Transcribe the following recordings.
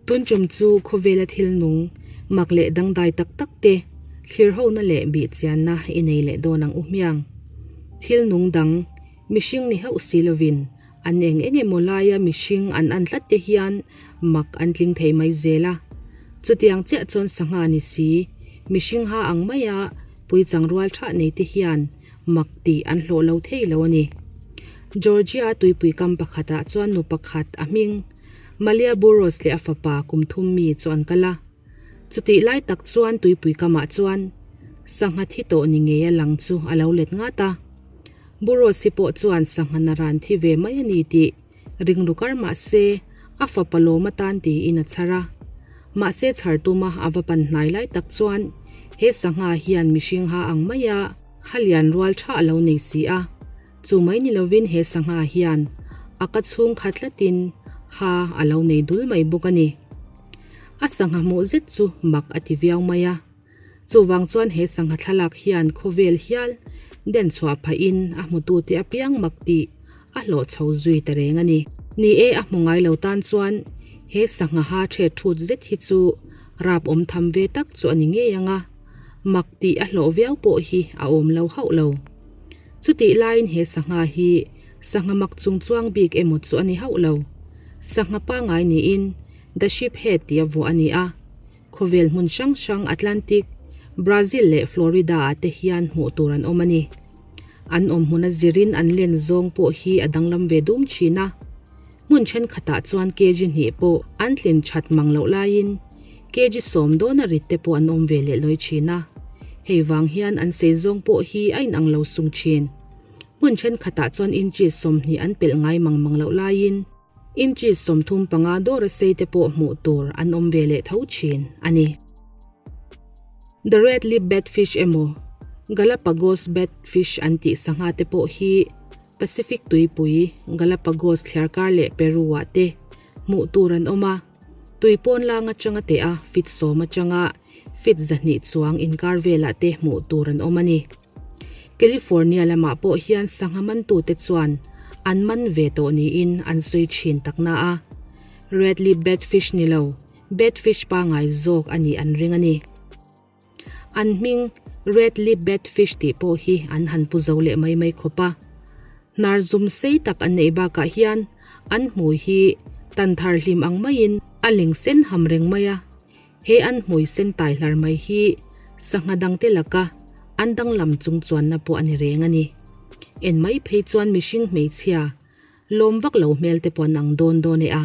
Tun tum chu khawvela thil nung, mak leh dangdai tak tak te thlir hona leh bihchianna i nei leh dawn ang u hmiang. Thil nung dang, mihring ni hauh si lovin an eng eng emaw laia mihring an an tlat te hian mak an tling thei mai zel a. Chutiang chiah chuan sangha ni si, mihring ha ang maia puichang rual thah nei te hian mak tih an hlawh lo thei lo a ni. Georgia tuipui kam pakhatah chuan nu pakhat a hming Malia Burrows leh a fapa kum thum mi chu an kal a. Chutih lai tak chuan tuipui kamah chuan sangha thi tawh ni ngei a lang chu a lo let ngat a. Burrows hi pawh chuan sangha naran thi ve mai a ni tih ringru kar mah se a fapa lawm atan tiin a chhar a. Mahse chhar tuma a va pan hnai lai tak chuan he sangha hian mihring ha ang maia ha lian rual tha a lo nei si a. Chu mai ni lovin he sangha hian a ka chhung khat tlatin ha a lo nei dul mai bawk a ni. A sangha hmuh zet chu mak a ti viau mai a. Chuvang chuan he sangha thlalak hian khawvel hial den chhuah phahin a hmutute apiang mak tih a hlawh chho zui ta reng a ni. Ni e, a hmu ngai lo tan chuan he sangha ha ṭhet ṭhut zet hi chu rap awm tham ve tak chu a ni ngei ang a, mak tih a hlawh viau pawh hi a awm lo hauh lo. Chutih laiin he sangha hi sangha mak chung chuang bik emaw chu a ni hauh lo. Sangha pangngai niin The Ship Head tia vuah a ni a. Khawvel hmun hrang hrang Atlantic, Brazil leh Florida ah te hian hmuh tur an awm a ni. An awm hmun a zirin an len zawng pawh hi a danglam ve dum thin a. Hmun thenkhatah chuan kg hnih pawh an tlin that mang loh laiin kg sawm dawna rit te pawh an awm ve leh lawi thin a. Hei vang hian an sei zawng pawh hi a inang lo sung thin. Hmun thenkhatah chuan inches 20 an pelh ngai mang mang loh laiin Inches 35 dawra sei te pawh hmuh tur an awm ve leh tho thin a ni. The Red Lip Batfish emaw Galapagos Batfish an tih sangha te pawh hi Pacific tuipui Galapagos thliarkar leh Peru ah te hmuh tur an awm a, tui pawn lang atanga teh a feet 10 atanga feet 200 chuang inkar velah te hmuh tur an awm a ni. California lamah pawh hian sangha mantute chuan an man ve tawh niin an sawi thin tak na a, red lip batfish ni lo, batfish pangai zawk a nih an ring a ni. An hming red lip batfish tih pawh hi an han pu zo leh mai mai khawp a. Hnar zum sei tak an neih bakah hian an hmui hi tan thar hlim ang maiin a ling sen ham reng mai a. He an hmui sen tai hlar mai hi sangha dangte laka an danglam chung chuanna pawh a ni reng a ni. En mai phei chuan mihring hmeichhia lawm vak lo hmel te pawh an ang dawn dawn e a.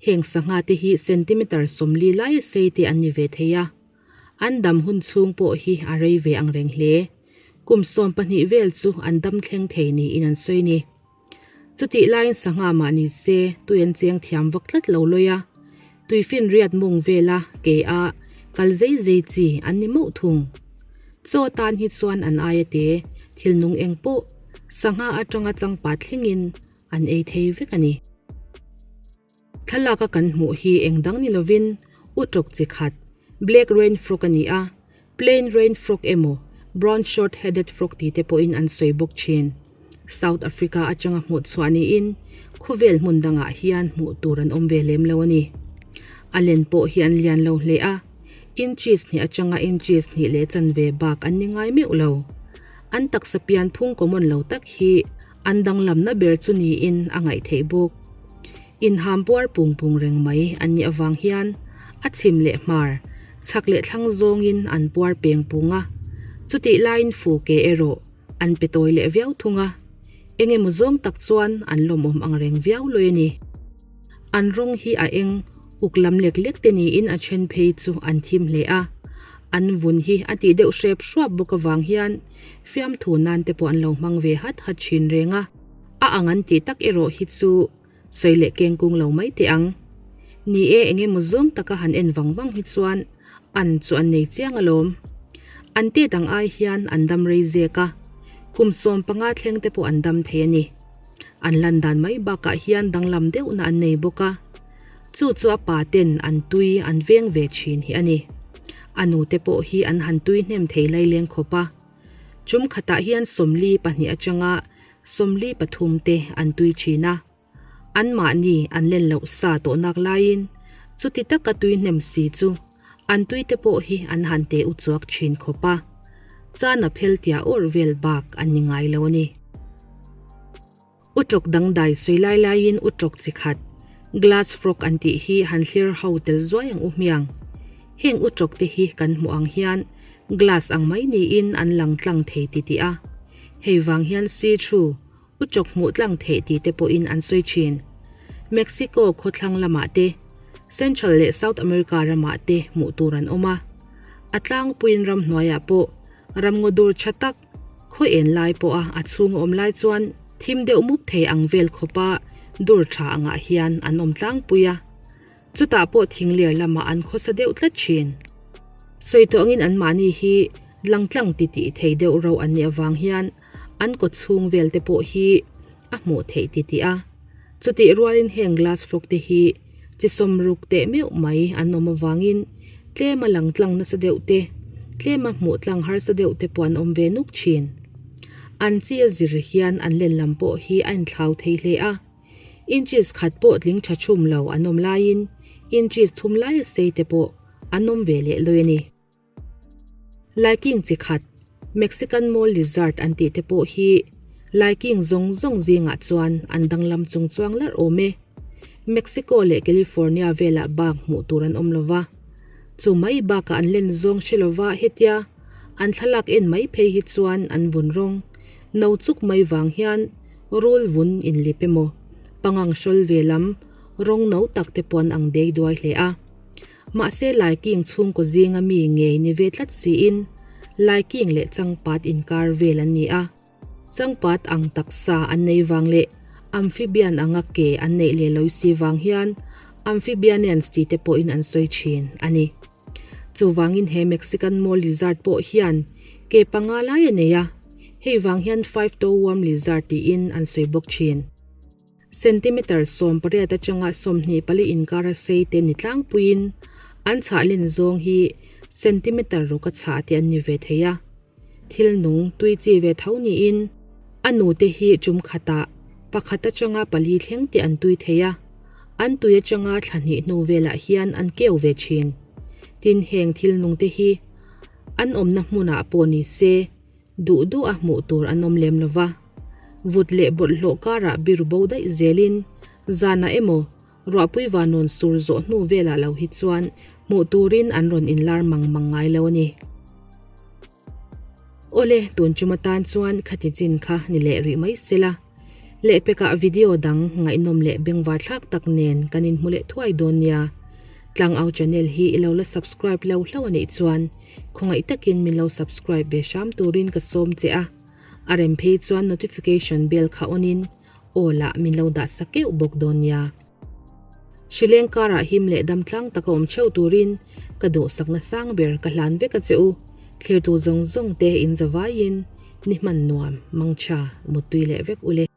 Heng sangha te hi centimeter 40 laia sei te an ni ve thei a. An dam hun chhung pawh hi a rei ve ang reng hle. Kum 12 vel chu an dam thleng thei niin an sawi ni. Chutih laiin sangha mah ni se tui an cheng thiam vak tlat lo lawi a, tuifin riat mawng vela ke a kal zei zei chi an ni mauh thung. Chaw tan hi chuan an aia te thil nung eng pawh sangha atanga changpat thlengin an ei thei vek a ni. Thlalak a kan hmuh hi eng dang ni lovin uṭawk chi khat, black rain frog a ni a, plain rain frog emaw brown short headed frog ti te pawhin an sawi bawk thin. South Africa atanga hmuh chhuah niin khawvel hmun dangah hian hmuh tur an awm ve lem lo a ni. A len pawh hi an lian lo hle a, inches hnih atanga inches hnih leh chanve bak an ni ngai meuh lo. An taksa pian phung common lo tak hi an danglamna ber chu niin a ngaih theih bawk. Inham puar pung pung reng mai an nih avang hian a chhim leh hmar, chhak leh thlang zawngin an puar peng pung a, chutih laiin fu ke erawh an pe tawi leh viau thung a, eng emaw zawng tak chuan an lawmawm ang reng viau lawi a ni. An rawng hi a eng uk lam lek lek te niin a then phei chu an thim hle a, an vun hi a tih deuh hrep hruap bawk avang hian fiamthu nan te pawh an lo hmang ve hat hat thin reng a. A ang an tih tak erawh hi chu sawi leh keng kung lo mai teh ang. Ni e, eng emaw zawng taka han en vang vang hi chuan an chu an nei chiang alawm. An tet ang ai hian an dam rei zek a, kum 15 thleng te pawh an dam thei a ni. An lan dan mai bakah hian danglam deuhna an nei bawk a, chu chu a pa ten an tui an veng ve thin hi a ni. A nu te pawh hi an han tui hnem thei laileng khawp a. Chum khatah hian 42 atanga 43 te an tui thin a, anmahni an len loh sa tawh nak laiin Chuti taka tui hnem si chu an tui te pawh hi an han teh u chuak thin khawp a, chana phel tia awr vel bak an ni ngai lo a ni. Utawk dangdai sawi lai laiin utawk chi khat, glass frog an tih hi han thlir ho tel zuai ang u hmiang. Heng utawk te hi kan hmuh ang hian glass ang mai niin an lang tlang thei ti tih a. Hei vang hian see-through utawk hmuh tlang theih tih te pawhin an sawi thin. Mexico khawthlang lamah te, Central leh South America ramah te hmuh tur an awm a. A tlangpuiin ramhnuaiah pawh ramngaw dur tha tak, Khaw en lai pawha a chhung a awm lai chuan thim deuh mup thei ang vel khawpa dur tha angah hian an awm tlangpui a, chutah pawh thingler lamah an khawsa deuh tlat thin. Sawi tawh angin anmahni hi langtlang titih thei deuh rauh an nih avang hian an kaw chhung vel te pawh hi a hmuh theih titih a, chutih rualin heng glass frog te hi Chi sawmruk teh meuh mai an awm avangin tlema lang tlang nasa deuh te, tlema hmuh tlang harsa deuh te pawh an awm ve nuk thin. An chi a zir hian an len lam pawh hi a inthlau thei hle a. Inches khat pawh tling tha chhum lo an awm laiin inches thum laia sei te pawh an awm ve leh lawi a ni. Laiking chi khat, Mexican mole lizard an tih te pawh hi laiking zawng zawng zingah chuan an danglam chung chuang larh awm e. Mexico leh California velah bak hmuh tur an awm lova. Chu mai bakah an len zawng hre lova hetia an thlalak en mai phei hi chuan an vun rawng no chuk mai vang hian rul vun inlip emaw pangang hrawl ve lam rawng no tak te pawh an ang dei duai hle a. Mahse Laiking chhungkaw zinga mi ngei ni ve tlat siin Laiking leh Changpat inkar vel an ni a. Changpat ang taksa an nei vang leh amphibian anga ke an neih leh lawi si vang hian amphibianians tih te pawhin an sawi thin a ni. Chuvangin he Mexican mole lizard pawh hian ke panga lai a nei a, hei vang hian five-toe worm lizard tiin an sawi bawk thin. Centimeter 18 atanga 24 inkara sei te ni tlangpuiin an chhah len zawng hi centimeter ruk a chhah te an ni ve thei a. Thil nung tui chi ve tho niin a nute hi tum khatah pakhat atanga pali thleng te an tui thei a, an tui atanga thla hnih hnu velah hian an keu ve thin. Tin heng thil nung te hi an awmna hmunah pawh ni se Duh duh a hmuh tur an awm lem lo va, vut leh bawlhhlawh karah biru bo daih zelin zanah emaw ruahpui vanawn sur zawh hnu velah lo hi chuan hmuh turin an rawn inlar mang mang ngai lo a ni. Awle, tun chuma tan chuan khati chin kha ni leh rih mai sela, lehpekah video dang ngaihnawm leh bengvar thlak tak nen kan inhmu leh thuai dawn nia. Tlangau channel hi i lo la subscribe lo hlauh a nih chuan Khawngaih takin min lo subscribe ve hram turin ka sawm che a, a rem phei chuan notification bell kha on in aw lah min lo dah sak keuh bawk dawn nia. Hrileng karah him leh dam tlang taka awm theuh turin ka duhsakna sang ber ka hlan vek a che u, thlirtu zawng zawng te in zavaiin ni hman nuam, mangtha, muttui leh vek ule.